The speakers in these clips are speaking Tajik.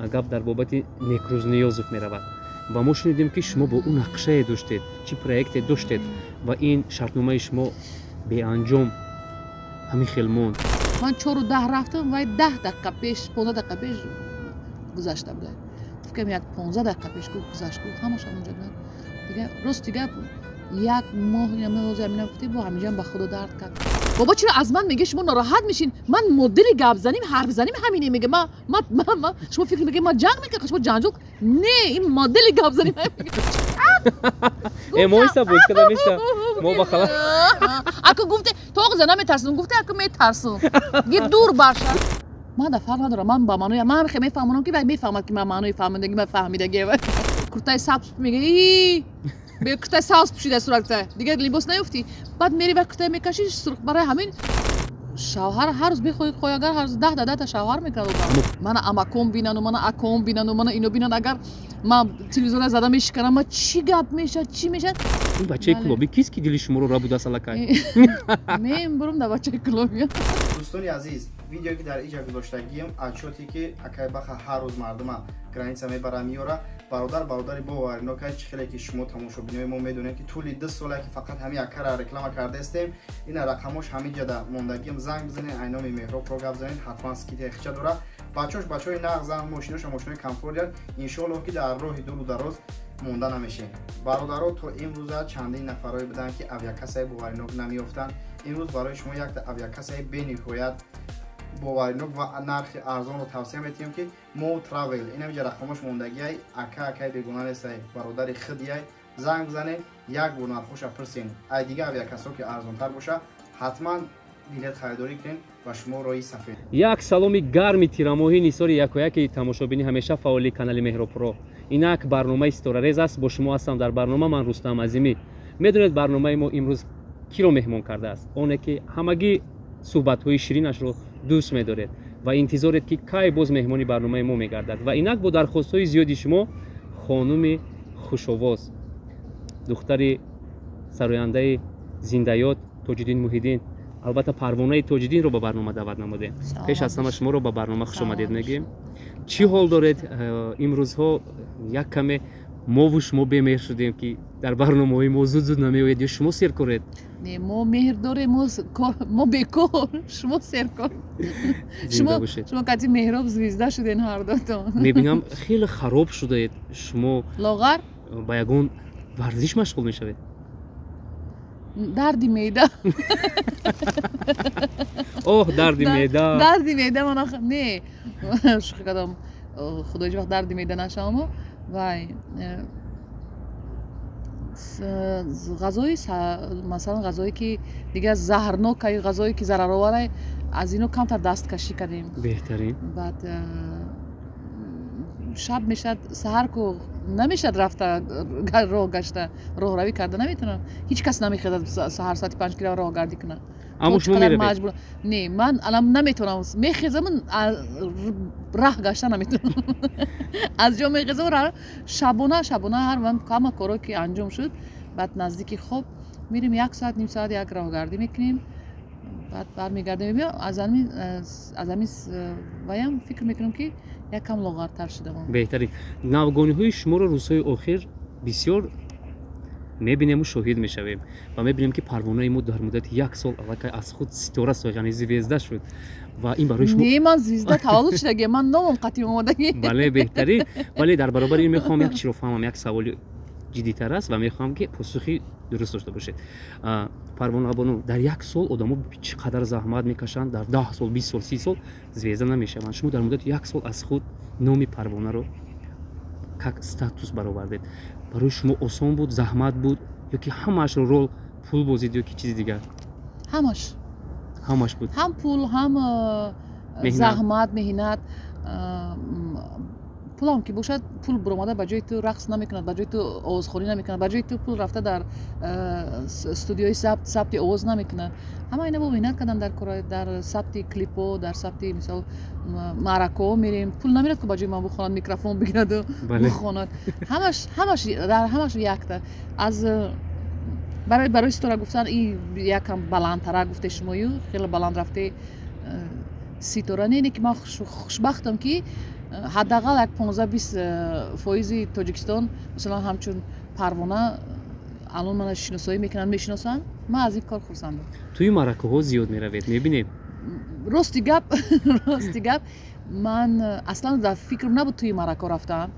Гап дар бобати Некрӯз Ниёзов меравад ва мо шунидем, ки шумо бо ӯ нақшае доштед, чӣ проекте доштед ва ин шартномаи шумо беанҷом ҳамин хел монд. Ман 4:10 рафтам, вай 10 дақиқа пеш, 15 дақиқа пеш гузашта буда. Фикрам, як 15 дақиқа пеш гузашт. Гуфт, ҳамаш ҳамонҷо буданд. Дига, рости гап, як моҳ ҳозир ҳамина гуфтем, бо ҳаминҷам ба худо дард кард. Бобо, чиро аз ман меге, шумо нороҳат мешин? Ман модели гап заним, ҳарф заним, ҳамине меге. Ма шумо фикр мекунед, ма ҷанг мекунам, шумо ҷанҷол не, ин модели гап заним. Э, моиста буд када миста мо ба хала. Аку гуфте, тоғза наметарсум, гуфте, аку метарсум, гир дур баша. Ман да фарқ надорам, ман ба маънои ман хе мефаҳмонам, ки вай мефаҳмад, ки ман маънои фаҳмидаги, ман фаҳмидаги. Куртаи сабз мега, бе куртаи сабз пӯшида суракта, дигар либос наёфтӣ. Баъд мери ва куртаи мекашӣ сурх. Барои ҳамин шавҳар ҳар рӯз бехоҳӣ хоҳӣ, агар ҳар рӯз даҳта даҳта шавҳар мекунад. Мана амаком бинану, мана аком бинану, мана ино бинан, агар ман телевизора зада мешиканам, ма чӣ гап мешад, чӣ мешад? Ин бачаи кулобӣ кист, ки дили шуморо рабудааст аллакай? Мебурам дар бачаи кулобӣ. Дӯстони азиз, видеое ки дар иҷа гузоштагием, отчёте ки акай Баха ҳар рӯз мардума граница мебара, меёра. Бародар, бародари боваринокай, чӣ хеле ки шумо тамошобинои мо медонед, ки тӯли 2 сола ки фақат ҳамин акара реклама кардаистем. Ина рақамош ҳамин ҷада мондагием, занг бизанед, айноми Меҳробро гап занед, ҳатман скидка хича дора. Бачош бачаҳои нағзан, мошиноша мошинои комфортян. Иншоаллоҳ, ки дар роҳи дуру дароз монда намешем. Бародаро, то имрӯза чандин нафарое буданд, ки авиакассаи боваринок намеёфтанд. Имрӯз барои шумо якта авиакассаи бениҳоят боваринок ва нархи арзонро тавсия метиҳем, ки Мо Травел. Инамиҷа рақамош мондагиай. Ака акай бегуна нестай, бародари хидияй. Занг бизанед, як бор нархоша пурсен. Ай дига авиакассо ки арзонтар боша, ҳатман билет харидорӣ кунед ва шумо роҳи сафед. Як саломи гарми тирамоҳӣ нисори якояки тамошобини ҳамеша фаъоли канали Меҳробпуро. Инак барномаи Ситорарез аст, бо шумо ҳастам дар барнома ман, Рустам Азимӣ. Медонед, барномаи мо имрӯз киро меҳмон кардааст? Оне ки ҳамагӣ суҳбатҳои ширинашро дӯст медоред ва интизоред, ки кай боз меҳмони барномаи мо мегардад. Ва инак бо дархостҳои зиёди шумо хонуми хушовоз, духтари сарояндаи зиндаёд Тоҷиддин Муҳиддин, албатта, Парвонаи Тоҷиддинро ба барнома даъват намудем. Пеш аз ҳама шуморо ба барнома хушомадед мегӯем. Чӣ ҳол доред? Имрӯзҳо як каме мову шумо бемеҳр шудем, ки дар барномаҳои мо зуд зуд намеояд, ё шумо серкоред? Не, мо меҳр дорем, мо бекор, шумо серкор. Шумо кати Меҳроб звезда шуден ҳардотон. Мебинам, хеле хароб шудаед шумо. Лоғар. Ба ягон варзиш машғул мешавед? Дарди меъда. Оҳ, дарди меъда. Дарди меъда мана. Не, шӯхӣ кардам, худо ҳеҷ вақт дарди меъда нашавамо. Вай ғазои, масалан, ғазое ки дигар заҳрнокай, ғазое ки зарароварай, аз ино камтар дасткашӣ кардем. Беҳтарин. Баъд шаб мешад, саҳар ку намешад рафта роҳ гашта, роҳравӣ карда наметавонам. Ҳеҷ кас намехезад саҳар соати 5 ки роҳгардӣ кунад. Аммо шумо меравед? Не, ман алам наметавонам, мехезам, раҳ гашта наметавонам, аз ҷо мехезам. Шабона, шабона ҳар ҳама коро ки анҷом шуд, баъд наздики хоб мерем, як соат, ним соат як роҳгардӣ мекунем, баъд бармегардем. Аз ҳамин ваям фикр мекунам, ки як кам лоғартар шудам. Беҳтарин. Навгониҳои шуморо рӯзҳои охир бисёр мебинему шоҳид мешавем ва мебинем, ки Парвонаи мо дар муддати як сол аллакай аз худ ситора сохт, яъне звезда шуд. Ва ин барои шумо Не, ман звезда таваллуд шудагӣ, ман номам қатъи омодагӣ. Бале, беҳтарин. Вале дар баробари ин мехоҳам як чиро фаҳмам, як саволи ҷиддитар аст ва мехоҳам, ки посухи дуруст дошта бошед. Парвонабону, дар як сол одамо чӣ қадар заҳмат мекашанд, дар 10 сол, 20 сол, 30 сол звезда намешаванд. Шумо дар муддати як сол аз худ номи Парвонаро как статус баровардед. Барои шумо осон буд, заҳмат буд ё ки ҳамаашро рол пул бозид ё ки чизи дигар? Ҳамаш. Ҳамаш буд? Ҳам пул, ҳам заҳмат, меҳнат. Пулам ки бошад, пул буромада ба ҷои ту рақс намекунад, ба ҷои ту овозхонӣ намекунад, ба ҷои ту пул рафта дар студиои сабти овоз намекунад. Ҳама ина бо меҳнат кардан дар кора, дар сабти клипҳо, дар сабти, мисол, маъракаҳо мерем, пул намерад, ки ба ҷои ман бихонад, микрофон бигираду бихонад. Ҳамаш, ҳамаш, дар ҳамаш якта аз барои ситора гуфтан, и якам баландтара гуфте шумою, хеле баланд рафте ситора. Не, не, ки ман хушбахтам, ки Ҳаддақал як 15-20 фоизи Тоҷикистон, масалан, ҳамчун Парвона алон мана шиносоӣ мекунанд, мешиносанд. Ман аз ин кор хурсандам. Тӯи маъракаҳо зиёд меравед, мебинем. Рости гап, ман аслан дар фикрам набуд тӯи маърака рафтам.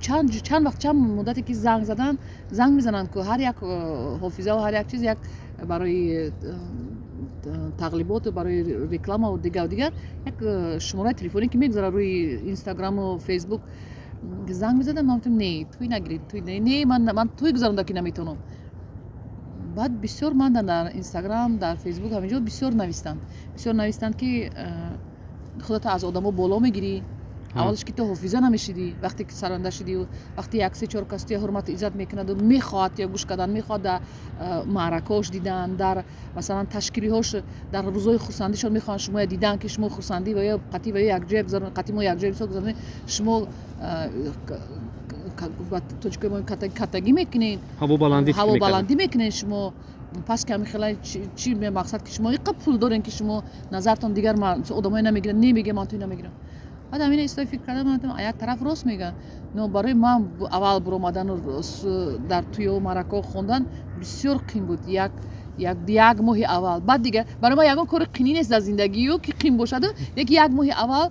Чанд вақт, чанд муддате ки занг задан, занг мезананд ку ҳар як ҳофизаву ҳар як чиз, як барои тағлиботу барои рекламаву дигару дигар, як шумораи телефонӣ ки мегузарад рӯи Инстаграму Фейсбук, занг мезадам. Ман гуфтам: «Не, тӯй нагиред, тӯй не, ман тӯй гузаронда ки наметавонам». Баъд бисёр ман дар Инстаграм, дар Фейсбук, ҳаминҷо бисёр навистанд, бисёр навистанд, ки худато аз одамо боло мегирӣ. Аввалаш ки ту ҳофиза намешидӣ, вақте ки саронда шидӣ, вақте як се чор кас туя ҳурмату иззат мекунаду мехоҳад туя гӯш кардан, мехоҳад дар маъракаҳош дидан, дар, масалан, ташкилиҳош, дар рӯзҳои хурсандишон мехоҳанд шумоя дидан, ки шумо хурсандӣ ва ё қатӣ ва ё якҷоя гузарон, қатӣ мо якҷоя бисёр гузаронем, шумо тоҷикои мо каттагӣ мекунед, ҳавобаландӣ мекунед шумо. Пас ки ҳамин хела чи мақсад, ки шумо иқа пул дорем, ки шумо назартон дигар одамое намегиранд, немегӯям, ман туй намегирам. Баъд ҳамин истои фикр кардам, як тараф рост мегӯянд, но барои ман аввал буромадану дар тӯё маъракаҳо хондан бисёр қин буд як моҳи аввал. Баъд дигар барои ман ягон кори қинӣ нест дар зиндагию, ки қин бошаду, лекин як моҳи аввал,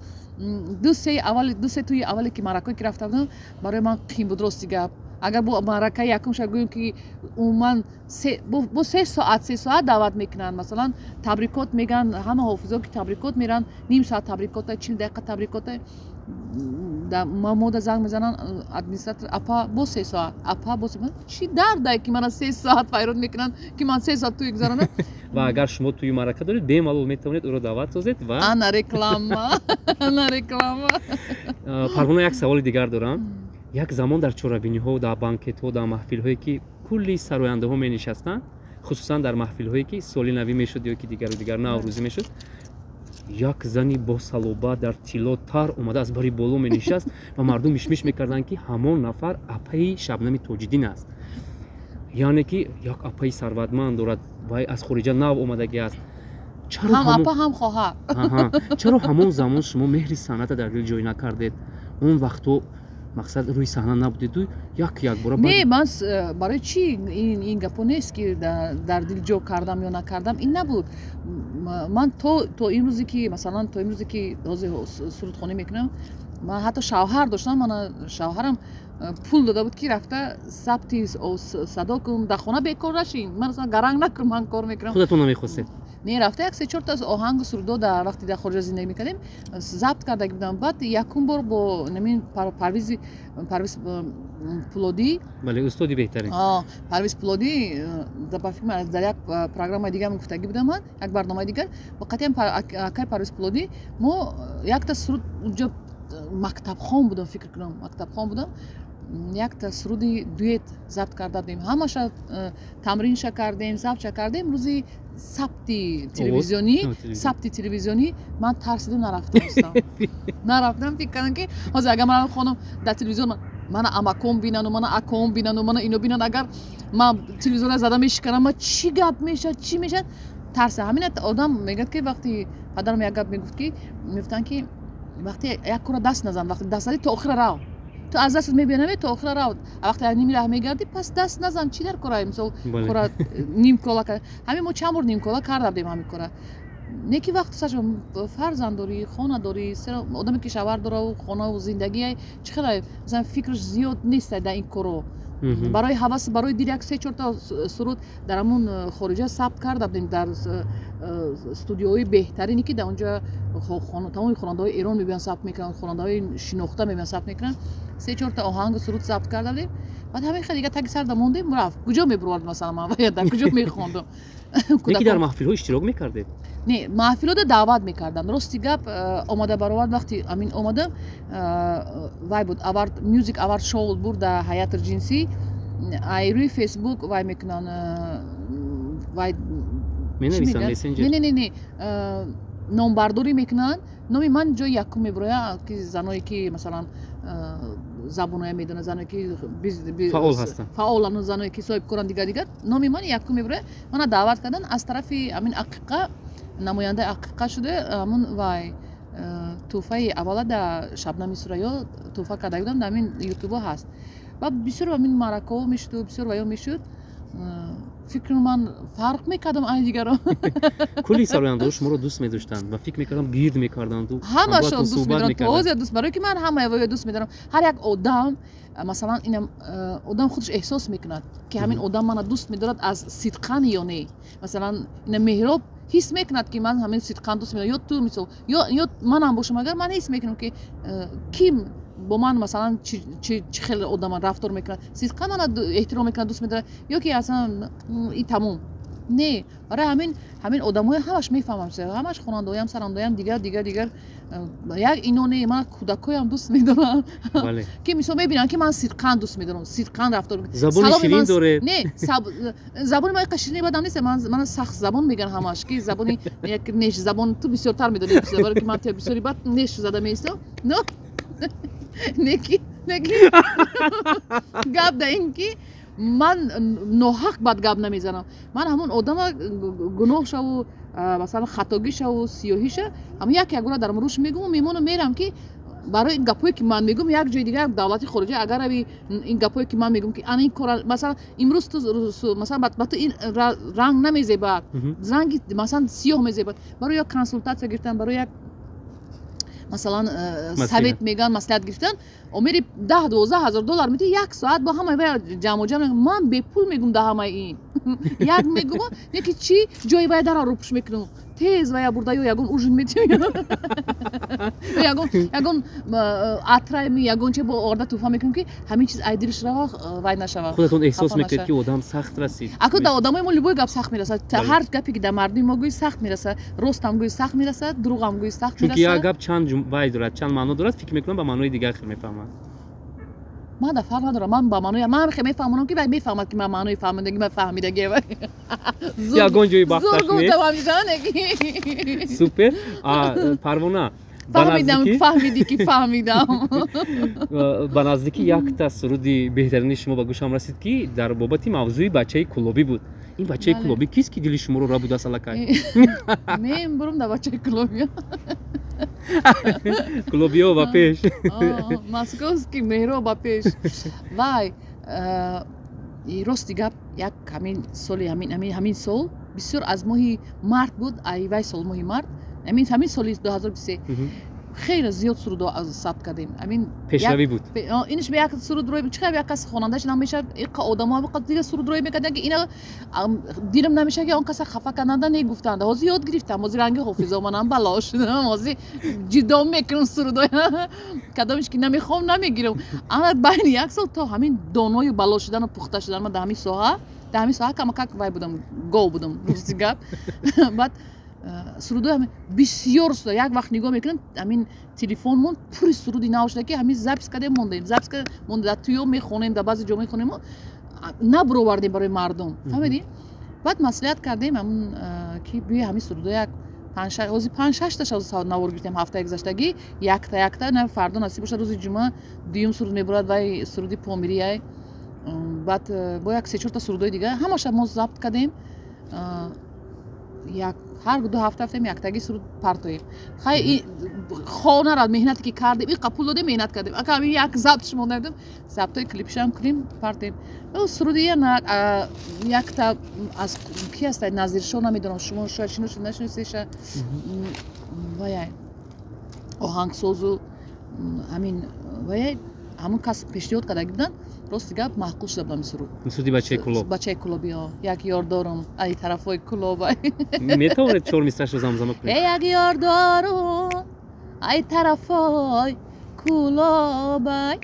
ду се аввал, ду се тӯи аввале ки маъракое ки рафта будам, барои ман қин буд, рости гап. Агар бо маъракаи якумша гӯем, ки умуман бо 3 соат, 3 соат даъват мекунанд, масалан, табрикот мегӯянд, ҳама ҳофизо ки табрикот меранд, ним соат табрикота, 40 дақиқа табрикота. Мода занг мезананд администратор: «Апа, бо 3 соат, апа, бо». Чӣ дардае, ки мана 3 соат файрод мекунанд, ки ман 3 соат тӯй гузаронам? Ва агар шумо тӯи маърака доред, бемалол метавонед ӯро даъват созед ва Ана реклама, ана реклама. Парвона, як саволи дигар дорам. Як замон дар чорабиниҳо, дар банкетҳо, дар маҳфилҳое ки кулли сарояндаҳо менишастанд, хусусан дар маҳфилҳое ки соли навӣ мешуд ё ки дигару дигар наврӯзӣ мешуд, як зани босалоба дар тилло тар омада аз бари боло менишаст ва мардум мишмиш мекарданд, ки ҳамон нафар апаи Шабнами Тоҷиддин аст, яъне ки як апаи сарватманд дорад, вай аз хориҷа нав омадагӣ аст. Ҳам апа, ҳам хоҳар. Чаро ҳамон замон шумо меҳри санъата дар дил ҷой накардед? Он вақтҳо, мақсад, рӯи саҳна набудеду як якбора. Не, ман барои чӣ, ин гапо нест, ки дар дил ҷо кардам ё накардам, ин набуд. Ман то имрӯзе ки, масалан, то имрӯзе ки ҳозир сурудхонӣ мекунам, ман ҳатто шавҳар доштам, мана шавҳарам пул дода буд, ки рафта сабти садо кун, дар хона бекор нашин, ман гаранг накун, ман кор мекунам. Худатон намехостед? Не, рафта як се чорта оҳангу сурудо дар вақте дар хориҷа зиндагӣ мекардем, забт карда будам. Баъд якум бор бо намин Парвизи, Парвиз Пулодӣ. Бале, устоди беҳтарин. Парвиз Пулодӣ, ба фикр, дар як программаи дигар гуфтагӣ будам ман, як барномаи дигар, бо қатъиян акай Парвиз Пулодӣ мо якта суруд, унҷо мактабхон будам, фикр кунам, мактабхон будам, якта суруди дуэт забт карда будем. Ҳамаша тамринша кардем, забтша кардем. Рӯзи сабти телевизионӣ, сабти телевизионӣ ман тарсидам, нарафтам, нарафтам. Фикр кардам, ки ҳозир агар ман хонам дар телевизион, мана амаком бинану, мана аком бинану, мана ино бинан, агар ман телевизионро зада мешиканам, ма чӣ гап мешавад, чӣ мешавад? Тарса. Ҳамин одам мегӯяд, ки вақти падарам як гап мегуфт, ки мегуфтанд, ки вақте як кора даст назан, вақте даст задӣ, то охира рав, ту аз дастат мебиянаме, то охира рав. Вақте ними раҳ мегардӣ, пас даст назан, чӣ дар кора, мисол, кора нимкола. Ҳамин мо чанд бор нимкола карда будем ҳамин кора. Не ки вақт саша фарзанд дорӣ, хона дорӣ, одаме ки шавҳар дораву хонаву зиндагӣ чӣ хела, масалан, фикраш зиёд нест дар ин коро. Барои ҳавас, барои дил як се чорта суруд дар ҳамон хориҷа сабт карда будем, дар студиоҳои беҳтарине, ки дар онҷо тамоми хонандаҳои Эрон мебиён сабт мекунанд, хонандаҳои шинохта мебиён сабт мекунанд. Се чорта оҳангу суруд сабт карда будем. Баъд ҳамин хел дига таги сарда мондем, рафт. Куҷо мебурвард, масалан, ман дар куҷо мехондам? Ки дар маҳфилҳо иштирок мекардед? Не, маҳфилҳода даъват мекарданд. Рости гап, омада баровард, вақти амин омадам, вай буд, award, music award show буд дар Ҳаят Риҷенси. Ай рӯи Фейсбук вай мекунанд, вай. Менависанд. Не, не, не, номбардорӣ мекунанд. Номи ман ҷои якум мебурояд, ки заное ки, масалан, забоное медонад, заное ки фаъол ҳастанд, фаъоланд, заное ки соҳибкоранд, дигар дигар, номи ман якум мебурояд. Мана даъват кардан аз тарафи ҳамин Ақиқа, намояндаи Ақиқа шуда, ҳамун вай. Тӯҳфаи аввала да Шабнами Сурайё тӯҳфа карда будам, дар ҳамин ютубо ҳаст. Ва бисёр ҳамин маъракаҳо мешуду, бисёр ваё мешуд. Фикр ман фарқ мекардам ай дигарон. Кулли сарояндаҳо шуморо дӯст медоштанд ва фикр мекардам, гирд мекарданду. Ҳамашон дӯст медорам, то дӯст, барое ки ман ҳамаи ваё дӯст медорам. Ҳар як одам, масалан, инам одам худаш эҳсос мекунад, ки ҳамин одам мана дӯст медорад аз сидқан ё не. Масалан, ина Меҳроб ҳис мекунад, ки ман ҳамин сидқан дӯст медорам, ё ту, мисол, ё манам бошам, агар ман ҳис мекунам, ки ким бо ман, масалан, чӣ хел одама рафтор мекунад, сидқан мана эҳтиром мекунад, дӯст медорад, ё ки аслан и тамом не. Барои ҳамин одамҳои ҳамаш мефаҳмам, ҳамаш хонандаоям, сарандаоям, дигар, дигар, дигар, як ино не, ман кӯдакҳоям дӯст медорам, ки мисол мебинам, ки ман сидқан дӯст медорам, сидқан рафтор. Забони ширин доред. Не, забони ман иқа ширини бадам нест. Мана сахт забон мегӯян ҳамаш, ки забони як неш забон. Ту бисёртар медонӣ, барои ки ман бисёри бад неш зада меистам. Но неки гап да ин ки ман ноҳақ бад гап намезанам. Ман ҳамон одама гуноҳшаву, масалан, хатогишаву, сиёҳиша, ҳамон як ягона дар руш мегӯму мемону мерам, ки барои ин гапҳое ки ман мегӯм, як ҷои дигар, давлати хориҷа агар рави, ин гапҳое ки ман мегӯм, ки ана ин кора, масалан, имрӯз ту, масалан, ба ту ин ранг намезебад, ранги, масалан, сиёҳ мезебад, барои як консултатсия гирифтан, барои як, масалан, совет мегӯянд, маслиҳат гирифтан, омери 10-12 ҳазор доллар медиҳ, як соат бо ҳамаи вай ҷамъу ҷамъ. Ман бепул мегӯм, да ҳамаи ин як мегӯм, неки чӣ ҷои вай дара рӯпӯш мекунам, тез вая бурда, ё ягон ужин метиҳам, ягон атрайми, ягон че бо оварда туҳфа мекунам, ки ҳамин чиз ай дилш рава, вай нашава. Худатон эҳсос мекунед, ки одам сахт расид? Ако да одамои мо любой гап сахт мерасад. Ҳар гапе ки дар мардуми мо гӯӣ, сахт мерасад. Ростам гӯӣ, сахт мерасад, дурӯғам гӯӣ, сахт мерасад. Чунки як гап чанд вай дорад, чанд маъно дорад, фикр мекунам, ба маънои дигар хел мефаҳмад. Ман да фарқ надорам, ман ба маънои ман мефаҳмонам, ки вай мефаҳмад, ки ман маънои фаҳмидаги ман фаҳмидаги. Ягон ҷои бахташ нест. Супер, Парвона. Фаҳмидам, фаҳмидӣ ки фаҳмидам. Ба наздикӣ якта суруди беҳтарини шумо ба гӯшам расид, ки дар бобати мавзӯи бачаи кулобӣ буд. Ин бачаи кулобӣ кист, ки дили шуморо рабудааст аллакай? Мен бурум да бачаи кулобӣ. Кулобиё ба пеш! Московский Меҳро ба пеш! Вай, рости гап, як ҳамин соли, ҳамин сол бисёр, аз моҳи март буд, ай вай сол, моҳи март, ҳамин соли 2023 хеле зиёд сурудо сабт кардем. Ҳамин пешравӣ буд. Инш як суруд рӯй чӣ, як кас хонанда намешавад, иқа одамо дига суруд рӯй мекарданд, ки ина дилам намешавад, ки он каса хафа карда негуфтанд. Ҳозир ёд гирифтам, ҳозир ранги ҳофизо манам бало шудам, ҳозир ҷидо мекунам сурудоя, кадомиш ки намехоҳам, намегирам. Ана байни як сол то ҳамин доною бало шудану пухта шудан, ман дар ҳамин соҳа камакак вай будам, гов будам, рости гап. Баъд сурудои бисёр, як вақт нигоҳ мекунем, ҳамин телефонмон пури суруди нав шуда, ки ҳамин запись кардем, мондем, запись кардем, монда, дар туё мехонем, дар баъзе ҷо мехонем, набуровардем барои мардум, фаҳмидӣ? Баъд маслиҳат кардем ҳамун, ки биё ҳамин сурудо як ҳозир панҷ шашташа навор гирифтем ҳафтаи гузаштагӣ, якта якта. На, фардо насиб бошад, рӯзи ҷумъа дуюм суруд мебурад, вай суруди помирияй. Баъд бо як се чорта сурудои дига ҳамаша мо забт кардем. Як ҳар 2 ҳафта рафтем, яктаги суруд партоем. Хай, хонара меҳнате ки кардем, иқа пул додем, меҳнат кардем, ака ҳамин як забтш мондадем, забтҳои клипшам кунем, партоем. Суруди якта аз ки аста, Назиршо, намедонам, шумо шояд шиносед, нашиносеша, ваяй оҳангсозу ҳамин ваяй, ҳамон кас пешниҳод карда буданд. Рости гап, маъқул шуда будам суруд. Суруди бачаи Кулоб? Бачаи кулобиё, як ёр дорум ай тарафҳои Кулоба. Метавонед чор мисрашро замзама кунед? Як ёр дорум ай тарафҳои Кулобай,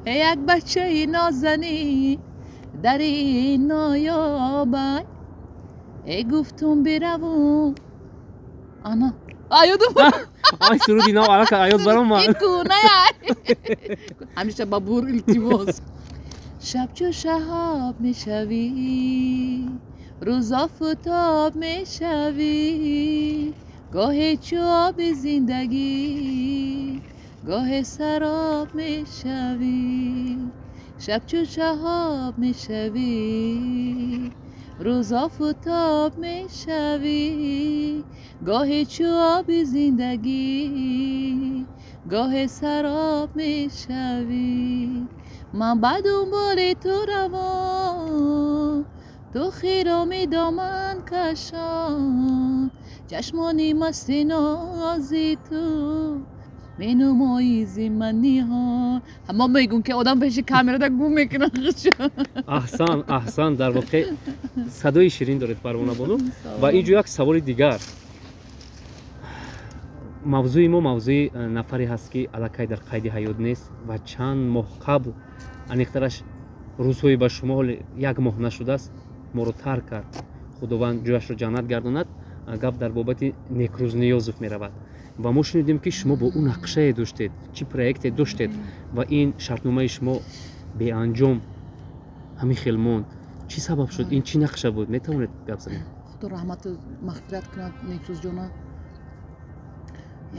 як бачаи нозанин дар ин ноёбай, э гуфтум биравум ана аёдум. Ай суруди нав алака аёд баромад. Ҳамеша ба бур, илтимос. Шаб чу шаҳоб мешавӣ, рӯз офтоб мешавӣ, гоҳе чу оби зиндагӣ, гоҳе сароб мешавӣ. Шаб чу шаҳоб мешавӣ. Рӯз офтоб мешавӣ, гоҳе чу оби зиндагӣ, гоҳе сароб мешавӣ. Ман ба дунболи ту равон, ту хироми доман кашон. Чашмони масти нози ту менамои зи ман ниҳон. Ҳама мегӯм, ки одам пеши камерада гум мекунад. Аҳсан, аҳсан, дар воқеъ садои ширин доред, Парвона бону. Ва ин ҷо як саволи дигар. Мавзӯи мо мавзӯи нафаре ҳаст, ки аллакай дар қайди ҳаёт нест ва чанд моҳ қабл, аниқтараш рӯзҳои ба шумо ҳоле як моҳ нашудааст, моро тарк кард. Худованд ҷояшро ҷаннат гардонад. Гап дар бобати Некрӯз Ниёзов меравад. Ва мо шунидем, ки шумо бо ӯ нақшае доштед, чӣ проекте доштед ва ин шартномаи шумо беанҷом ҳамин хел монд. Чӣ сабаб шуд? Ин чӣ нақша буд? Метавонед гап занед? Худо раҳмату мағфират кунад Некрӯзҷона.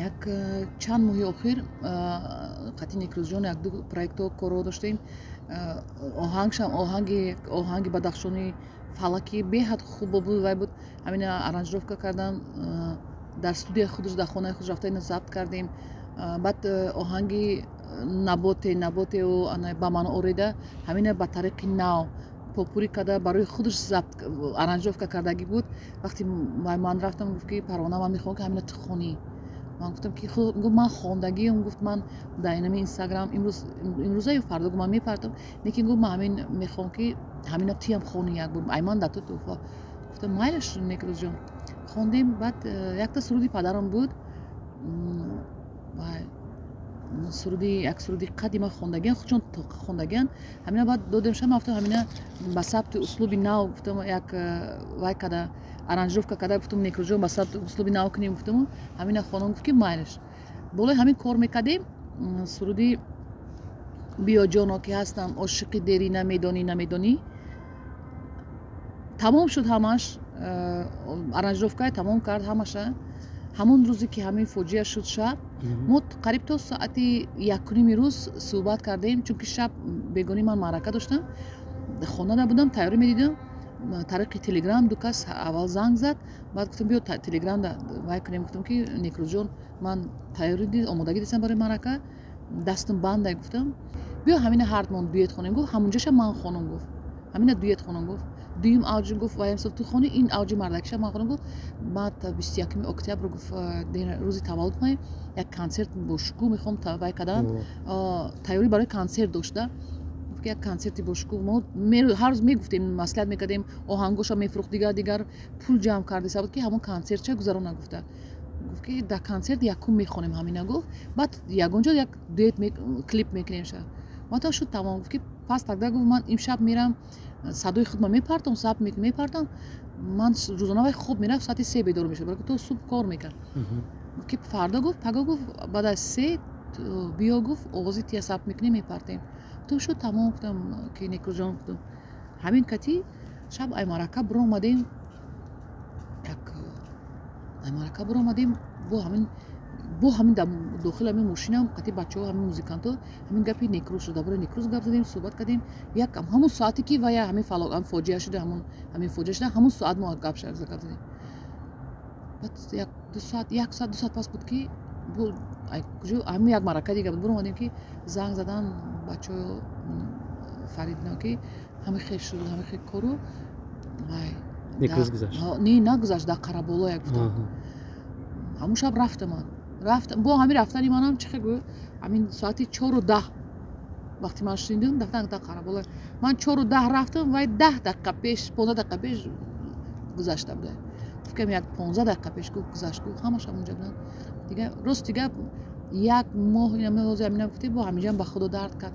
Як чанд моҳи охир қати Некрӯзҷон якду проектҳо корро доштем. Оҳангшам оҳанги бадахшони фалаки беҳад хуб буд, вай буд. Ҳамина аранжировка кардам дар студияи худаш, дар хонаи худ рафта ина забт кардем. Баъд оҳанги наботе наботеу ба ман орида, ҳамина ба тариқи нав попурри карда барои худаш забт аранжировка кардагӣ буд. Вақте ман рафтам, гуфт, ки Парвона, ман мехоҳам, ки ҳамина ту хонӣ. Ман гуфтам, ки гуфт, ман хондагиам. Гуфт, ман дар инами Инстаграм имрӯза ё фардо, гуфт, ман мепартам, лекин гуфт, ман ҳамин мехоҳам, ки ҳамина туям хонӣ як бор, ай ман дар ту туҳфа. Гуфтам, майлаш, Некрӯзҷон. Хондем. Баъд якта суруди падарам буд, суруди як суруди қадима хондагиан, худшон хондагиан. Ҳамина баъд додем шама, гуфтам, ҳамина ба сабти услуби нав, гуфтам, як вай када аранжировка карда, гуфтам, Некрӯзҷон, ба сабти услуби нав кунем, гуфтаму ҳамина хонам. Гуфт, ки майлаш. Болои ҳамин кор мекардем. Суруди биё ҷоно, ки ҳастам ошиқи дерӣ, намедонӣ, намедонӣ, тамом шуд ҳамаш, аранжировкае тамом кард ҳамаша. Ҳамон рӯзе, ки ҳамин фоҷиа шуд, шаб мо қариб то соати 1:30 рӯз суҳбат кардем, чунки шаб бегонӣ ман маърака доштам, хонада будам, тайёрӣ медидам. Тариқи Телеграм ду кас аввал занг зад, баъд гуфтам, биё, Телеграм вай кунем. Гуфтам, ки Некрӯзҷон, ман тайёрӣ омодагӣ дистам барои маърака, дастам бандай. Гуфтам, биё, ҳамина ҳардмон дуэт хонем. Гуфт, ҳамунҷаша ман хонам. Гуфт, ҳамина дуэт хонам. Гуфт, дуюм авҷи, гуфт, ваямсо ту хони, ин авҷи мардакиша ман хонам. Гуфт, ман 21-уми октябр, гуфт, рӯзи таваллуд май, як консерт бошукӯҳ мехоҳам вай кардан. Тайёрӣ барои консерт дошта. Гуфт, ки як консерти бошукӯҳ. Мо ҳар рӯз мегуфтем, маслиҳат мекардем, оҳангоша мефурӯхт, дигар дигар пул ҷамъ карда буд, ки ҳамон консертча гузарона. Гуфта, гуфт, ки дар консерт якум мехонем ҳамина. Гуфт, баъд ягон ҷо як дуэт клип мекунем ша. Мата шуд, тамом. Гуфт, ки пас тогда, гуфт, ман имшаб мерам, садои худма мепартам, сабт мепартам. Ман рӯзона вай хоб мерафт, соати 3 бедор мешуд, барои то субҳ кор мекард. Гуфт, ки фардо, гуфт, паго, гуфт, баъд аз 3 биё, гуфт, оғози тия сабт мекунем, мепартем. Гуфтам, шуд, тамом. Гуфтам, ки Некрӯзҷон, гуфтам, ҳамин кати шаб ай марака биромадем, як ай марака биромадем, бо ҳамин дохили ҳамин мошинам қати бачаҳо, ҳамин музикантҳо, ҳамин гапи Некрӯз шуд. Дар бораи Некрӯз гап задем, суҳбат кардем. Як ҳамон соате, ки вая ҳамин фоҷиа шуда, ҳамин фоҷиа шуда, ҳамон соат мо гап задем. Баъд як ду соат, як соат, 2 соат пас буд, ки ҳамин як марака дига буд, биромадем, ки занг задан бачаҳо, Фаридино, ки ҳамин хел шуд, ҳамин хел кору вай. Некрӯз гузашт? Не, нагузашт, дар Қараболо як гуфтам. Ҳамон шаб рафтам, ман рафтам. Бо ҳамин рафтани манам чӣ хел гӯ, ҳамин соати 4:10 вақте ман шунидам, рафтан дар Қараболо. Ман 4:10 рафтам, вай 10 дақиқа пеш, 15 дақиқа пеш гузашта буда. Фикрам, як 15 дақиқа пеш, гуфт, гузашт. Гуфт, ҳамаш ҳамонҷа буданд. Дига рости гап, як моҳ ҳозир ҳамина гуфтем, бо ҳаминҷам ба худо дард кард.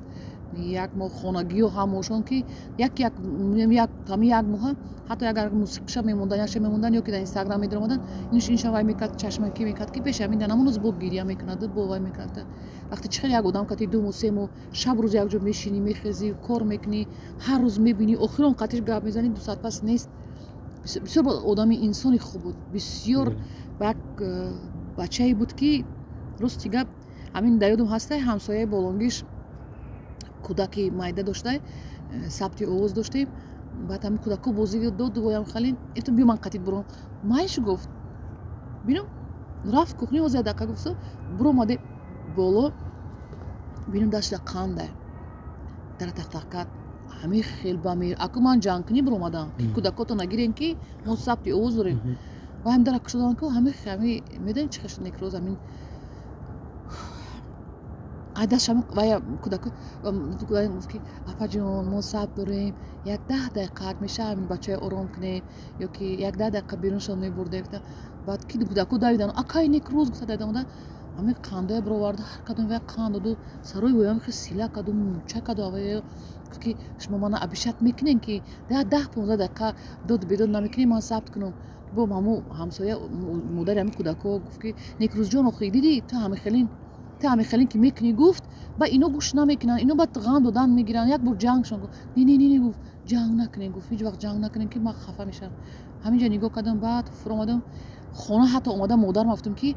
Як моҳ хонагиё ҳамошон, ки як як як ҳамин як моҳа, ҳатто агар мусиқиша мемондан, якша мемондан ё ки дар Инстаграм медаромадан, инша вай мекард, чашмакӣ мекард, ки пеши ҳамин ҳамон рӯз бо гиря мекунад, бо вай мекард. Вақте чӣ хел як одам кати 2 моҳ, 3 моҳ шаб рӯз якҷо мешинӣ, мехезӣ, кор мекунӣ, ҳар рӯз мебинӣ, охирон қатиш гап мезанӣ, 2 соат пас нест. Бисёр одами инсони хуб буд, бисёр як бачае буд, ки рости гап, ҳамин дар ёдам ҳастай, ҳамсояи болонгиш кӯдаки майда доштай, сабти овоз доштем. Баъд ҳамин кӯдако бозӣ дод, воям халин эфтам, биё, ман қатид буром. Майш, гуфт, бинам, рафт кухни, ҳозир як дақиқа, гуфт, буромаде боло, бинам, дастшда қанда, дара тақтақ кард. Ҳамин хел ба меҳр, аку ман ҷангкунӣ буромадам, кӯдакото нагирем, ки мо сабти овоз дорем. Ва ҳам дара кушодан ку, ҳамин ҳами медонӣ чӣ хел некроз, ҳамин ай дастшам вая кӯдако гуфт, ки апаҷон, мо сабт дорем, як 10 дақиқа меша, ҳамин бачаи ором кунем ё ки як 10 дақиқа беруншон мебурдем. Баъд ки кӯдако давидан, акай Некрӯз, гуфта давидан, омада, ҳамин қандое бироварда, ҳар кадом вая қанд доду, сарои воям хел сила каду, муча каду. Авая гуфт, ки шумо мана обещать мекунем, ки 10-15 дақиқа доду бедод намекунем, ман сабт кунам. Бо ҳаму ҳамсоя, модари ҳамин кӯдако гуфт, ки Некрӯзҷон, охи дидӣ, ту ҳамин ту ҳамин хелин ки мекунӣ, гуфт, ба ино гӯш намекунанд, ино баъд ғам додан мегиранд, як бор ҷангшон. Гуфт, не, не, не, гуфт, ҷанг накунем, гуфт, ҳеҷ вақт ҷанг накунем, ки ман хафа мешавам. Ҳаминҷа нигоҳ кардам, баъд фуромадам хона. Ҳатто омада модарам гуфтам, ки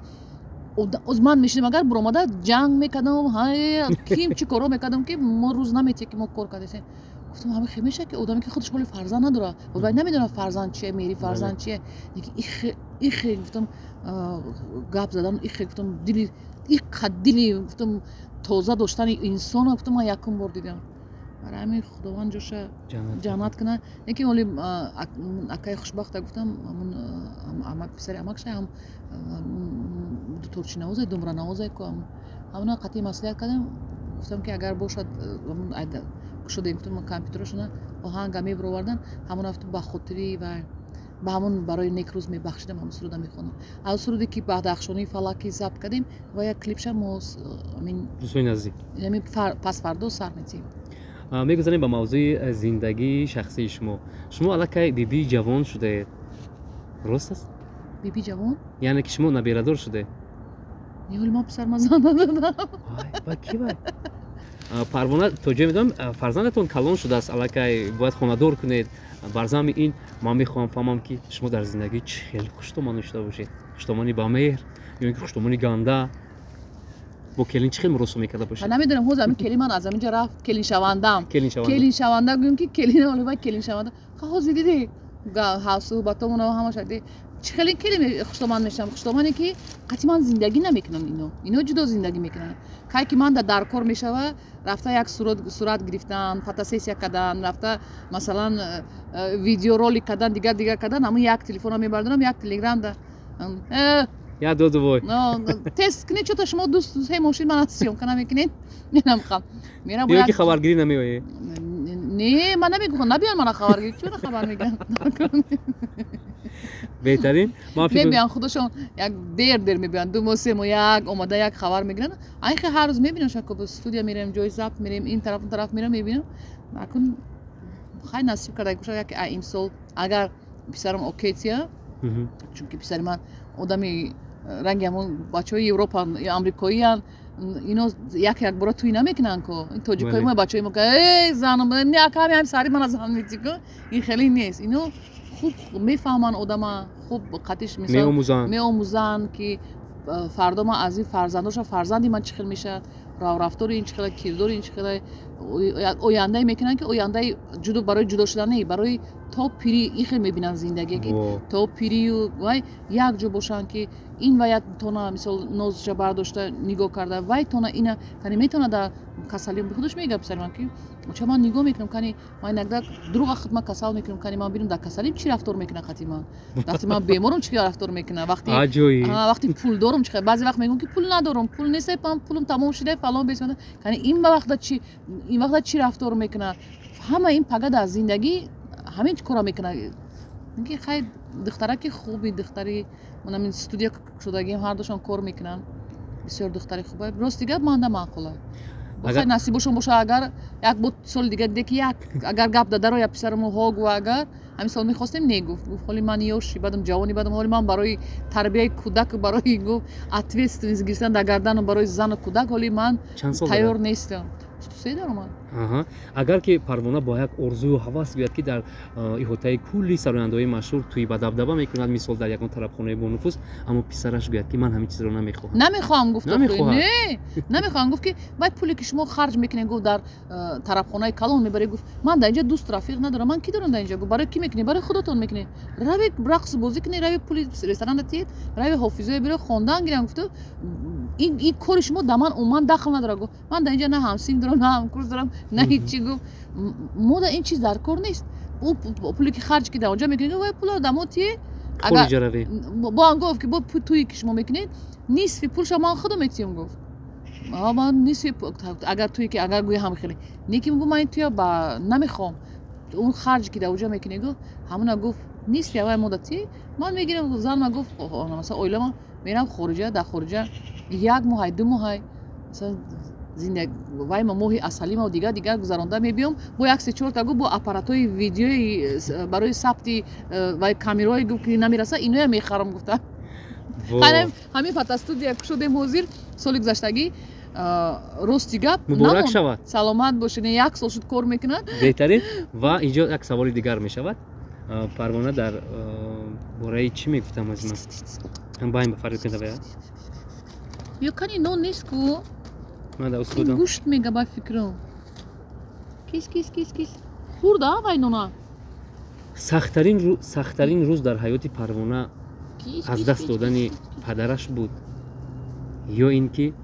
оз ман мешидам, агар буромада ҷанг мекардам, ким чӣ корҳо мекардам, ки мо рӯз наметиҳ, ки мо кор кардасем. Гуфтам, ҳамин хел мешавад, ки одаме, ки худаш ҳоли фарзанд надорад, вай намедонад фарзанд чие, меҳри фарзанд чие. Ихе, гуфтам, гап задан, ихе, гуфтам, дили иқад, дили, гуфтам, тоза доштани инсона, гуфтам, ман якум бор дидам. Барои ҳамин Худованд ҷоша ҷаннат кунад. Лекин оли акаи хушбахта, гуфтам, ҳамун амак, писари амакша ҳам дуторчинавозе, думранавозе ку, ҳамуна қатъи маслиҳат кардам. Гуфтам, ки агар бошад, кушодем, гуфтам, компютерошона оҳанга мебировардан, ҳамуна, гуфтам, ба хотири ва ба ҳамон барои Некрӯз мебахшидам, ҳамон суруда мехондам. Аз суруде, ки Бадахшонии фалакӣ забт кардем, ва як клипша мо амин рӯзҳои наздик ами пасфардо сар метиҳем. Мегузарем ба мавзӯи зиндагии шахсии шумо. Шумо аллакай бибии ҷавон шудаед, рост аст? Биби ҷавон? Яъне ки шумо наберадор шудаед. Не, ҳоли ман писарма зан надодам. Ба ки вай? Парвона, то ҷое медонам, фарзандатон калон шудааст, аллакай бояд хонадор кунед. Бар замми ин ман мехоҳам фаҳмам, ки шумо дар зиндагӣ чӣ хел хуштоман дошта бошед, хуштомани ба меҳр ё ин ки хуштомани ганда, бо келин чӣ хел муросо мекарда бошед? Намедонам, ҳозир ҳамин келин ман аз ҳаминҷа рафт, келиншавандам, келиншаванда гӯем, ки келин вай келиншаванда. Ҳозир диди, суҳбатомона ҳамаша чӣ хеле келин хуштоман мешавам, хуштомане, ки қатъи ман зиндагӣ намекунанд, ино ҷудо зиндагӣ мекунанд. Кай ки ман дар кор мешава, рафта як сурат гирифтан, фотосессия кардан, рафта, масалан, видеоролик кардан, дигар дигар кардан, ҳамун як телефонро мебардорам, як телеграмда як доду вой. Тест кунед, чото шумо ду се мошин мана съёмка намекунед, менамхам. Мерам ё ки хабаргирӣ намеоед? Не, ман намегӯям, набиён мана хабаргирӣ, чуна хабар мегиранд? Беҳтарин. Мебиён худашон, як дер дер мебиён, 2 моҳ, 3 моҳ як омада, як хабар мегиранд. Айхе ҳар рӯз мебинам, шако студия мерем, ҷои забт мерем, ин тараф, он тараф мерам, мебинам. Акун хай, насиб карда боша, як имсол агар писарам окей тия, чунки писари ман одами ранги ҳамон бачаҳои Европа, амрикоиян, ино як як бора тӯй намекунанд ку. Тоҷикои мо, бачаҳои мо, э занам не, аками ҳам сари мана зан мети ку, ин хеле нест. Ино хуб мефаҳманд одама, хуб қатиш меомӯзанд, ки фардо ман аз ин фарзандоша, фарзанди ман чӣ хел мешавад, рафтори ин чӣ хела, кирдори ин чӣ хела, ояндае мекунанд, ки ояндаи ҷудо барои ҷудо шудан не, барои то пирӣ ин хел мебинанд зиндагие, ки то пирию вай як ҷо бошанд, ки ин вай тона, мисол, нозша бардошта нигоҳ карда, вай тона ина кани метавона дар касалӣ. Худаш мега писари ман, ки ча ман нигоҳ мекунам, кани ман иногда дурӯға худ ман касал мекунам, кани ман бинам, дар касалим чӣ рафтор мекунад қати ман, вақте ман беморам чӣ рафтор мекунад, вақти пул дорам чӣ. Баъзе вақт мегӯям, ки пул надорам, пул нест, пулам тамом шуда, фалон бес, кани ин вақта чӣ, ин вақта чӣ рафтор мекунад. Ҳама ин пага дар зиндагӣ ҳамин кора мекунад, ки хай, духтараки хуби, духтари манамин студия шудагиам, ҳардушон кор мекунанд, бисёр духтари хуба. Рости гап, манда маъқула. Хай, насибошон боша, агар як бо соли дига диде, ки як агар гап дадаро я писараму ҳо гӯ, агар ҳамин сол мехостем, не, гуфт, ҳоли ман ёши бадам, ҷавони бадам, ҳоли ман барои тарбияи кӯдак, барои, гуфт, ответственность гирифтан дар гардану барои зану кӯдак, ҳоли ман тайёр нестам. 23 даромад. Агар ки Парвона бо як орзую ҳавас гӯяд, ки дар иҳотаи кулли сарояндаҳои машҳур тӯи бадабдаба мекунад, мисол дар ягон тарабхонаи бонуфуз, аммо писараш гӯяд, ки ман ҳамин чизро намехоҳам. Намехоҳам, гуфт. Не, намехоҳам, гуфт, ки вай пуле ки шумо харҷ мекунед, гуфт, дар тарабхонаи калон мебаред, гуфт, ман дар инҷа дӯст рафиқ надорам, ман ки дорам дар инҷа? Гуфт, барои кӣ мекунед? Барои худатон мекунед. Равед рақс бозӣ кунед, равед пули ресторанда тиед, равед ҳофизое биро хондан гирам, гуфту ин кори шумо да ман умуман дахл надорад. Гуфт, ман дар инҷа на ҳамсин дорам, на ҳамкурс дорам, на ҳечи. Гуфт, мо да ин чиз дар кор нест. Пуле ки харҷ ки дар онҷа мекунед, вай пула да мо тие. Бо ҳам гуфт, ки бо тӯе ки шумо мекунед, нисфи пулша ман худам метиҳам, гуфт. Ман нисфи агар тӯе ки агар гӯя ҳам хеле не ки гуфт, ман ин тӯя ба намехоҳам, он харҷ ки дар онҷа мекунед, гуфт, ҳамона, гуфт, нисфи аввай мо да ти, ман мегирам, занма, гуфт, масалан, оилама мерам хориҷа, дар хориҷа як моҳай, 2 моҳай, масалан, вай ма моҳи асалима дигар дигар гузаронда мебиём, бо як се чорта, гуфт, бо аппаратҳои видеои барои сабти вай камераҳое, гуфт, ки намераса, иноя мехарам, гуфта. Ҳамин фотостудия кушодем ҳозир соли гузаштагӣ, рости гап. Муборак шавад. Саломат бошед, як сол шуд кор мекунад. Беҳтарин. Ва инҷо як саволи дигар мешавад. Парвона дар бораи чӣ мегуфтам аз ман баим ба фарёд кунда. Ё кани нон нест ку? Гӯшт мега, ба фикрам. Кис, кис, кис, кис, хурда вай нона. Сахттарин рӯз дар ҳаёти Парвона аз даст додани падараш буд ё ин ки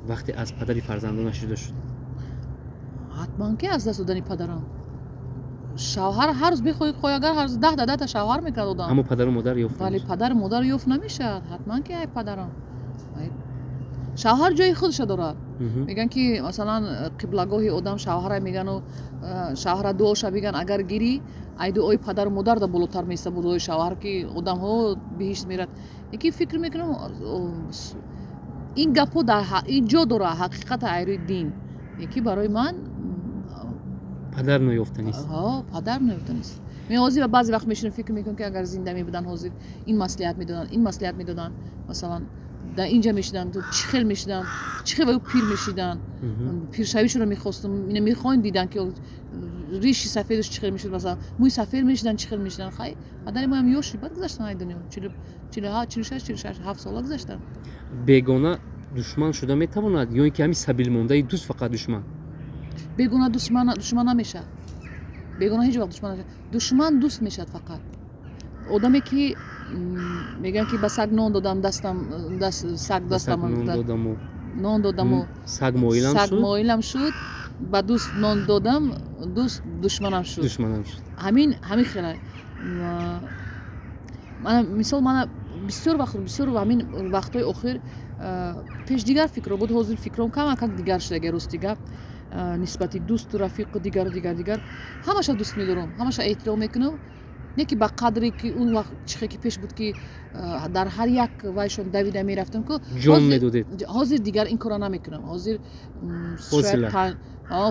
вақте аз падари фарзандонаш ҷудо шуд? Ҳатман ки аз даст додани падарам. Шавҳар ҳар рӯз бихоҳӣ хоҳӣ, агар ҳар рӯз 10 та 10 та шавҳар мекард одам. Аммо падару модар ёфт. Вале падару модар ёфт намешавад. Ҳатман ки ай падарам. Шавҳар ҷои худша дорад. Мегӯянд, ки масалан, қиблагоҳи одам шавҳара мегану шавҳара дуоша биган, агар гирӣ, ай дуои падару модар да болотар меиста дуои шавҳар, ки одамҳо биҳишт мерад. Яки фикр мекунам, ин гапҳо дар ин ҷо дора ҳақиқата айрӯи дин, яки барои ман падар ноёфтанист. Падар ноёфтанист. Мен ҳозир баъзе вақт мешинам, фикр мекунам, ки агар зинда мебуданд, ҳозир ин маслиҳат медоданд, ин маслиҳат медоданд, масалан, дар инҷа мешиданд, чӣ хел мешиданд, чӣ хел пир мешиданд, пиршавишро мехостум, ина мехоҳем дидан, ки риши сафедаш чӣ хел мешуд, масалан, мӯи сафед мешиданд, чӣ хел мешиданд. Хай, падари моям ёши баъд гузаштанд ай дунё, 46, 46, 7 сола гузаштанд. Бегона душман шуда метавонад ё ин ки ҳамин сабилмондаи дӯст фақат душман? Бегона душман намешавад. Бегона ҳеҷ вақт душман намешавад. Душман дӯст мешавад фақат одаме, ки мегӯянд, ки ба саг нон додам, дастам саг дастам нон додаму саг моилам. Саг моилам шуд, ба дӯст нон додам, дӯст душманам шуд. Душманам шуд. Ҳамин хела. Мисол, мана бисёр вақт, бисёр ҳамин вақтҳои охир, пеш дигар фикро буд, ҳозир фикром камакак дигар шудаги, рости гап, нисбати дӯсту рафиқу дигару дигар дигар. Ҳамаша дӯст медорам, ҳамаша эҳтиром мекунам, не ки ба қадре ки он вақт чихе ки пеш буд, ки дар ҳар як вайшон давида мерафтам ку. Ҷон медодед. Ҳозир дигар ин корро намекунам. Ҳозир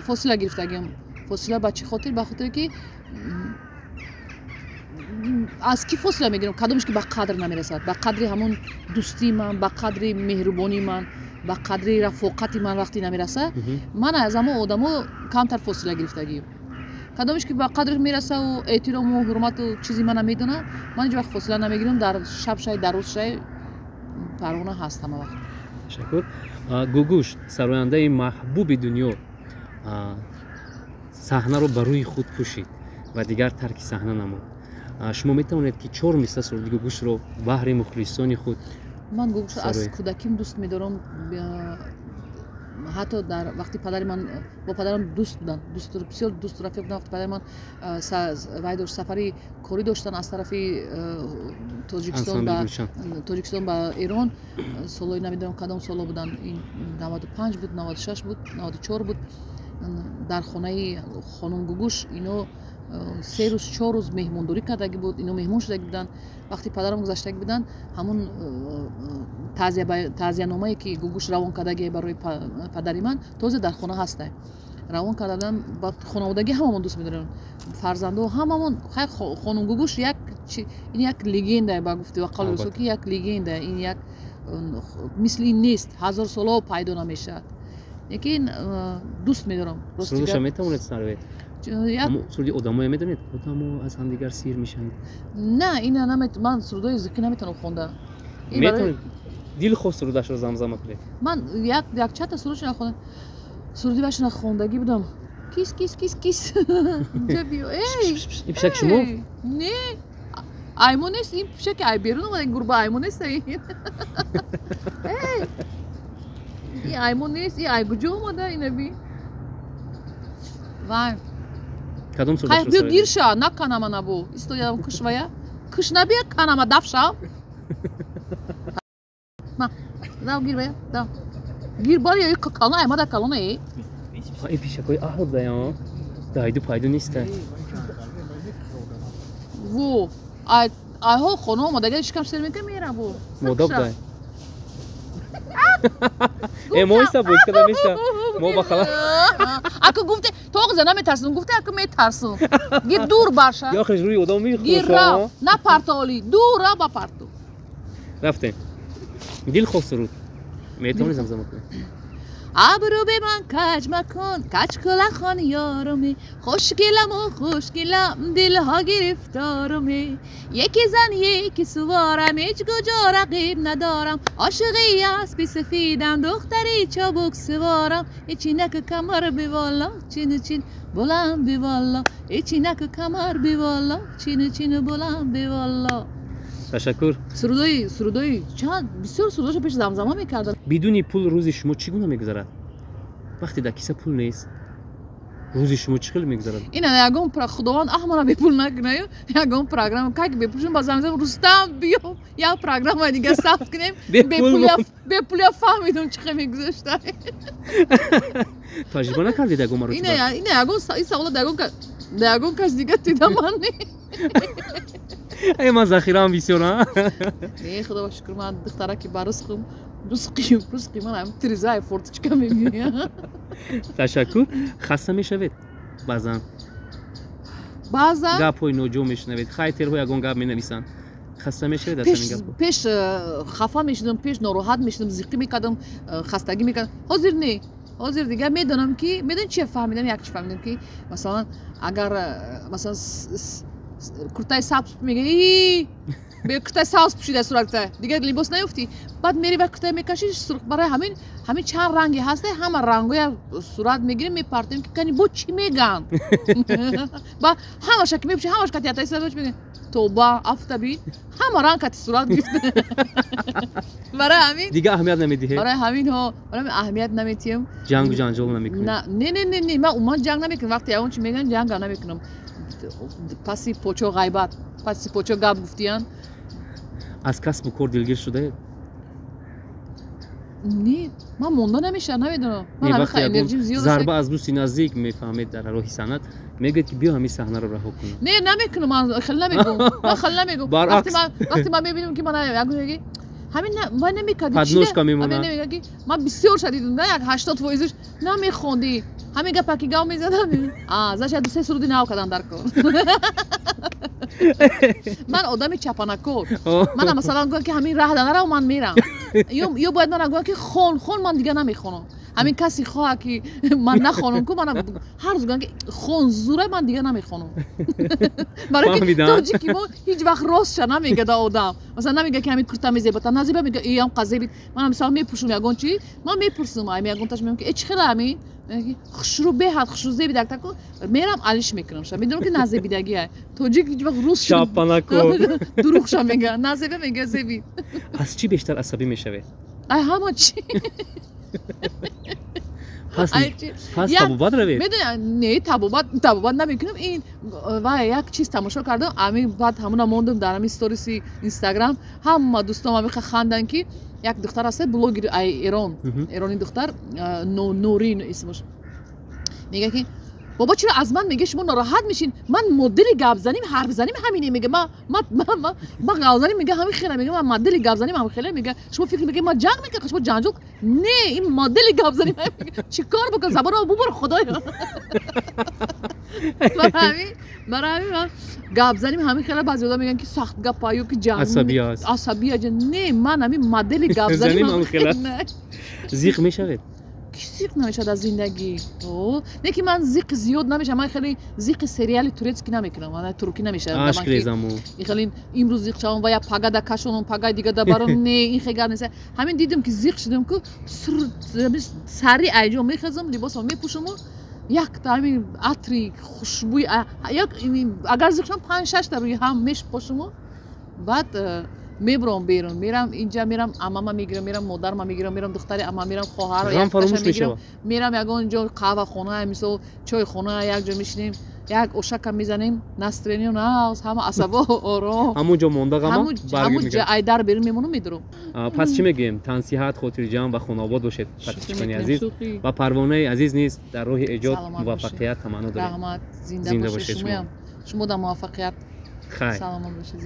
фосила гирифтагиам. Фосила ба чӣ хотир? Ба хотире ки аз кӣ фосила мегирам? Кадомеш ки ба қадр намерасад, ба қадри ҳамон дӯстии ман, ба қадри меҳрубонии ман, ба қадри рафоқати ман вақте намерасад, ман аз ҳамон одамо камтар фосила гирифтагием. Кадомеш ки ба қадр мерасаву эҳтирому ҳурмату чизи мана медонад, ман ҳеҷ вақт фосила намегирам. Дар шаб шай, дар рӯз шай, Парвона ҳаст ҳама вақт. Ташаккур. Гугуш, сарояндаи маҳбуби дунё, саҳнаро ба рӯи худ пӯшид ва дигар тарки саҳна намуд. Шумо метавонед, ки чор мисра суруди Гугушро баҳри мухлисони худ? Ман Гугушро аз кӯдаким дӯст медорам. Ҳатто дар вақти падари ман, бо падарам дӯст буданд, бисёр дӯсту рафиқ буданд. Вақти падари ман вай дошт, сафари корӣ доштан аз тарафи Тоҷикистон ба Эрон, солҳои намедонам кадом солҳо буданд, 95 буд, 96 буд, 94 буд, дар хонаи хонум Гугуш ино 3 рӯз, 4 рӯз меҳмондорӣ кардагӣ буд, ино меҳмон шудагӣ буданд. Вақти падарам гузаштагӣ буданд, ҳамун таъзияномае ки Гугуш равон кардагӣ барои падари ман, тоза дар хона ҳаста, равон карда будам. Ба хонаводагӣ ҳамамон дӯст медорем, фарзандо ҳамамон. Хай, хонум Гугуш як ин як легенда, ба гуфти ва қавли расул, ки як легенда, ин як мисли ин нест, ҳазор солҳо пайдо намешавад. Лекин дӯст медорам. Сурудша метавонед сароед? Суруди одамое медонед? Одамо аз ҳамдигар сир мешаванд. На, ина ман сурудои зикӣ наметавонам хонда. Метавонед дилхоҳ сурудашро замзама кунед. Ман якчандта сурудшона хондам. Суруди вашона хондагӣ будам. Кис кис кис кис. Инҷа биё. Эй! Ин пишак шумо? Не. Аймо нест, ин пишаки ай берун омада, ин гурба аймо нест. Эй! Ин аймо нест, ин ай куҷо омада ина би? Вай. Кадом сурудашро? Биё гирша, наканама набу. Истоям кушвая. Куш набия канама дафша. Ма, дав гир бая, дав. Гир бар я калона аймада калона э. Ин пишакҳои аҳл дая, дайду пайдо неста. Во, ай айҳо хона омадага шикам сер мекунам мерам во. Модоб дай. Э, мо иста боз када меша. Мо ба хала. Аку гуфте, тоғза наметарсум, гуфте аку метарсум. Гир дур барша. Ё хеш рӯи одам мехӯша. Гир ра, на партоли, дур ра ба парту. Рафтем. Дилхоҳ суруд. Метавонӣ замзама кунӣ? Абрӯ бе ман каҷ макун, каҷ кулахон ёруми, хушгиламу хушгилам, дилҳо гирифторуми. Яки зан, яки суворам, ҳеҷ куҷо рақиб надорам, ошиқи аспи сафидам, духтари чобук сиворам. Ичинаку камар биволло, чину чин буланд биволло, ичинаку камар биволло, чину чину буланд биволло. Ташаккур. Сурудои, сурудои, чанд бисёр сурудошо пеш замзама мекардам. Бидуни пул рӯзи шумо чӣ гуна мегузарад? Вақте дар киса пул нест, рӯзи шумо чӣ хел мегузарад? Ина ягон худованд аҳмана бепул накунаю, ягон программа как бепул шум ба замзам Рустам биё, як программа дига сабт кунем, бепуля фаҳмидум чӣ хел мегузашта. Таҷриба накардед ягон маротиба? Ина ягон ин савола дар ягон кас дига дида ман не. Э, ман захираам бисёр, а? Не, худо ба шукр, ман духтараки ба ризқум, ризқи ман ҳам тирезаи форточка мебинӣ. Ташаккур. Хаста мешавед баъзан? Баъзан? Гапҳои ноҷо мешунавед, хайтерҳо ягон гап менависанд. Хаста мешавед аз ҳамин гапҳо? Пеш хафа мешудам, пеш нороҳат мешудам, зиқӣ мекардам, хастагӣ мекардам. Ҳозир не. Ҳозир дига медонам ки, медонӣ чи фаҳмидам, як чи фаҳмидам ки, масалан, агар масалан куртаи сабз мега, бе куртаи сабз пӯшида суратта, дигар либос наёфтӣ, баъд мери ва куртаи мекашӣ сурх. Барои ҳамин чанд ранге ҳаста, ҳама рангоя сурат мегирем, мепартем ки кани бо чӣ меган. Ба ҳамаша ки мепӯши, ҳамаш кати ятаи сурат меган. Тоба, афтаби, ҳама ранг кати сурат гирифта. Барои ҳамин дига аҳамият намедиҳед? Барои ҳамин ҳо, барои ҳамин аҳамият намедиҳем. Ҷангу ҷанҷол намекунед? Не, не, не, не, ман умуман ҷанг намекунам. Вақте ягон чи меган, ҷанга намекунам. Паси почо ғайбат, паси почо гап гуфтиян. Аз касбу кор дилгир шудаед? Не, ман монда намешавам, намедонам. Ман ҳамин энерҷим зиёд аст. Зарба аз дӯсти наздик мефаҳмед дар роҳи санъат, мегӯяд ки биё ҳамин саҳнаро раҳо кунам. Не, намекунам, ман хеле намегӯм. Ман хеле намегӯм. Вақте ман мебинам ки ман ягон меги ҳамин вай намекарди, подножка мемонад. Мегӯяд ки ман бисёр шадидам, на як 80%-ш намехондӣ. Ҳамин гапа ки гав мезадам, значит, ду се суруди нав кардам дар кор. Ман одами чапанакор. Мана масалан гӯям ки ҳамин раҳ да нарав, ман мерам. Ё бояд мана гӯям ки хон, хон, ман дига намехонам. Ҳамин касе хоҳа ки ман нахонам ку, мана ҳар рӯз гӯям ки хон зура, ман дига намехонам. Барои ки тоҷики мо ҳеҷ вақт ростша намега да одам. Масалан намега ки ҳамин курта мезебата, назеба мега иам қазебит. Ман мисал мепӯшум ягон чи, ман мепурсум, ами ягонташ мегӯям ки э чӣ хела ҳамин? Хушрӯ беҳад хушрӯ зебидак таку мерам алиш мекунам ша. Медонам ки назебидагия. Тоҷик ҳеҷ вақт рус чапанакор дурӯғша мега, назеба мега зебид. Аз чӣ бештар асабӣ мешавед? Ай ҳама чӣ. Пас табобат равед? Не, табобат намекунам. Ин ва як чиз тамошо кардам, ами баъд ҳамуна мондам дар ҳамин сториси Инстаграм. Ҳама дӯстом ҳамиқа ханданд ки як духтар аст, блогер ай Эрон, эрони духтар, Нурин исмаш. Мега ки бобо чиро аз ман мега шумо нороҳат мешин? Ман модели гапзаним, ҳарфзаним ҳамине мега. Ма гапзаним мега ҳамин хела мега, ман модели гапзаним ҳамин хела мега. Шумо фикр мекунед ман ҷанг мекунам, шумо ҷанҷол? Не, ин модели гапзаним мега. Чӣ кор бикунам? Забонро бубур худоё. Барои ҳамин ман гапзаним ҳамин хела. Баъзе одам мегӯянд ки сахт гапа ё ки ҷанг асабӣ аст. Асабӣ аст. Не, ман ҳамин модели гапзаним ҳамин хела. Зиқ мешавед? Ки зиқ намешавад аз зиндагӣ? Не ки ман зиқи зиёд намешавам, ман хеле зиқи сериали турецкӣ намекунам, туркӣ намешавам. Ашк резаму. Хеле имрӯз зиқ шавам ва я пага да кашонам, пагаи дига да барам, не, ин хел гап нест. Ҳамин дидам, ки зиқ шудам, ку сари айҷо мехезам, либосам мепӯшаму якта ҳамин атри хушбӯи, агар зиқ шавам, панҷ шашта рӯи ҳам мешпошаму баъд мебурам берун, мерам инҷа, мерам амама мегирам, мерам модарма мегирам, мерам духтари ама, мерам хоҳарро мегирам, мерам ягон ҷо, қаҳвахона, мисол, чойхона, як ҷо мешинем, як ошака мезанем, настроение нағз, ҳама асабо ором. Ҳамун ҷо монда ғама. Ҳамун айдар берун мемонам, медурам. Пас чӣ мегӯем? Тансиҳат, хотирҷамъ ва хонаобод бошед, подписчикони азиз, ва Парвонаи азиз низ дар роҳи эҷод муваффақият таманно дорем. Раҳмат, зинда бошед. Шумо дар муваффақият. Хайр. Саломат бошед.